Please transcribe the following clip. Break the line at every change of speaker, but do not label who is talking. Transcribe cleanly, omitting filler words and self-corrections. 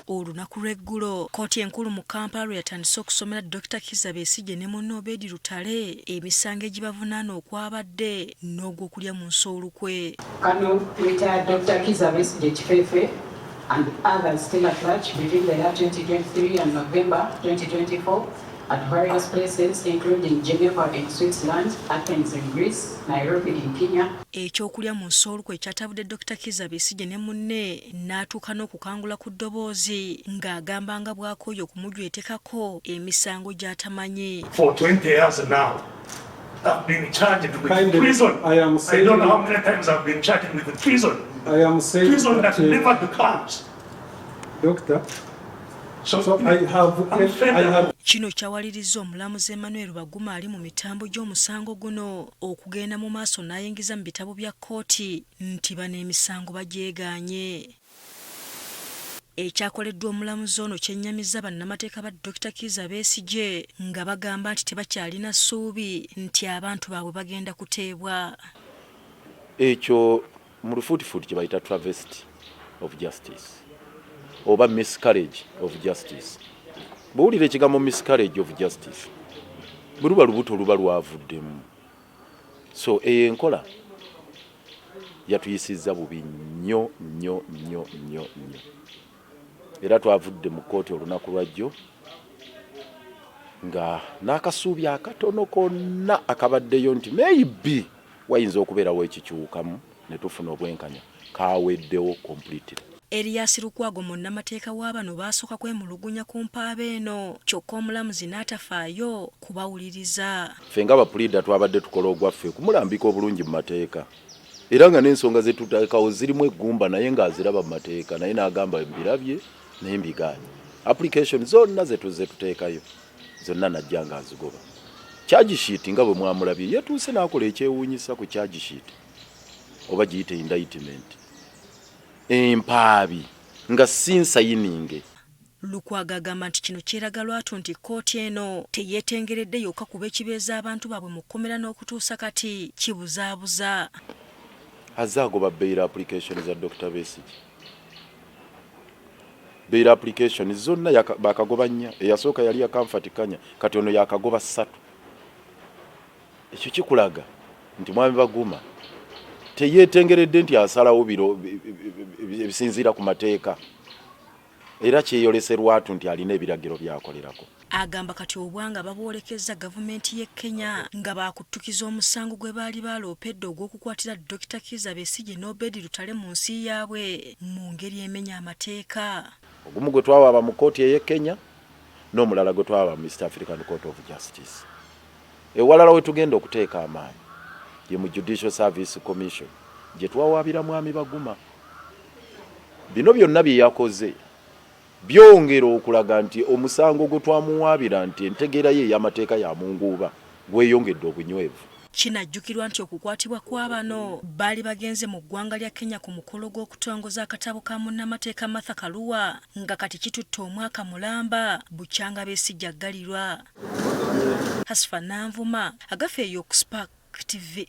Olunaku lw'eggulo, kkooti enkulu mu Kampala lwe yatandise okusomera Dokita Kizza Besigye ne munne Obed Lutale emisango egibavunaana okwabadde n'ogw'okulya mu nsi olukwe.
Kano retired Dr. Kizza Besigye Kifefe and others still at large between the year 2023 and November 2024 at various places, including Geneva in Switzerland, Athens in Greece, Nairobi in Kenya.
Ekyokulya mu nsi olukwe ekyatabudde Dokita Kizza Besigye ne munne n'atuuka n'okukangula ku ddoboozi ng'agamba nga bw'akooye okumujwetekako emisango gy'atamanyi.
For 20 years now, I've been charged with
Kindly,
treason.
I am
I
saying-
don't know how many times I've been charged with treason.
I am saying
Treason that
that,
never becomes.
Doctor,
So,
so I have,
I'm fed
I
up.
have
Kino kyawalirizza omulamuzi Emmanuel Baguma ali mu mitambo gy'omusango guno okugenda mu maaso n'ayingiza mu bitabo bya kkooti nti bano emisango bagyegaanye. Ekyakoleddwa omulamuzi ono kyennyamizza bannamateeka ba Dokita Kizza Besigye nga bagamba nti tebakyalina ssuubi nti abantu baabwe bagenda kuteebwa.
Ekyo mu lufuutifuuti kye bayita travesty of justice oba miscarriage of justice. Bw'owulira ekigambo miscarriage of justice, bwe luba lubuto luba lwavuddemu. So eyo enkola yatuyisizza bubi nnyo nnyo nnyo nnyo nnyo, era twavudde mu kkooti olunaku lwajjo nga n'akasuubi akatono konna akabaddeyo nti maybe wayinza okubeerawo ekikyukamu ne tufuna obwenkanya kaweddewo completely.
Erias Lukwago, munnamateeka wa bano, baasooka kwemulugunya ku mpaaba eno, kyokka omulamuzi n'atafaayo kubawuliriza.
Ffe nga bapuliida twabadde tukola ogwaffe kumulambika obulungi mu mateeka, era nga n'ensonga zetuteekawo zirimu eggumba, naye ng'aziraba mu mateeka, naye n'agamba mbirabye naye mbigaanye. Application zonna zetuze tuteekayo zonna najja ng'azigoba. Charge sheet nga bwe mwamulabye yetuuse n'akola ekyewuunyisa ku charge sheet oba giyite indictment empaabi nga si nsayininge.
Lukwago agamba nti kino kyeraga lwatu nti kkooti eno teyeetengeredde yokka kuba ekibeeza abantu baabwe mu kkomera n'okutuusa kati kibuzaabuza.
Azze agoba bail application za Dr Besigye. Bail application zonna bakagoba nnya. Eyasooka yali ya Comfort Kanya, kati ono yakagoba ssatu. Ekyo kikulaga nti mwami Baguma teyeetengeredde nti asalawo biro ebisinziira ku mateeka, era kyeyolese lwatu nti alina ebiragiro byakolerako.
Agamba kati obwanga babwolekezza gavumenti y'e Kenya nga baakuttukiza omusango gwe baali baloopedde ogw'okukwatira Dr Kizza Besigye n'Obedi Lutale mu nsi yaabwe mu ngeri emenya amateeka.
Ogumu gwe twawaaba mu kkooti ey'e Kenya n'omulala gwe twawaaba mu East African Court of Justice. Ewalala we tugenda okuteeka amaanyi ye mu Judicial Service Commission gye twawaabira mwami Baguma. Bino byonna bye yakoze byongera okulaga nti omusango gwe twamuwaabira nti entegeera ye ey'amateeka ya munguuba gweyongedde obunywevu.
Kinajjukirwa nti okukwatibwa kwa bano baali bagenze mu ggwanga lya Kenya ku mukolo gw'okutongoza akatabo ka munnamateeka Martha Karua, nga kati kitutte omwaka mulamba bukyanga Besigye aggalirwa. Hasfa Nanvuma, Agafeeyo ku Spark TV.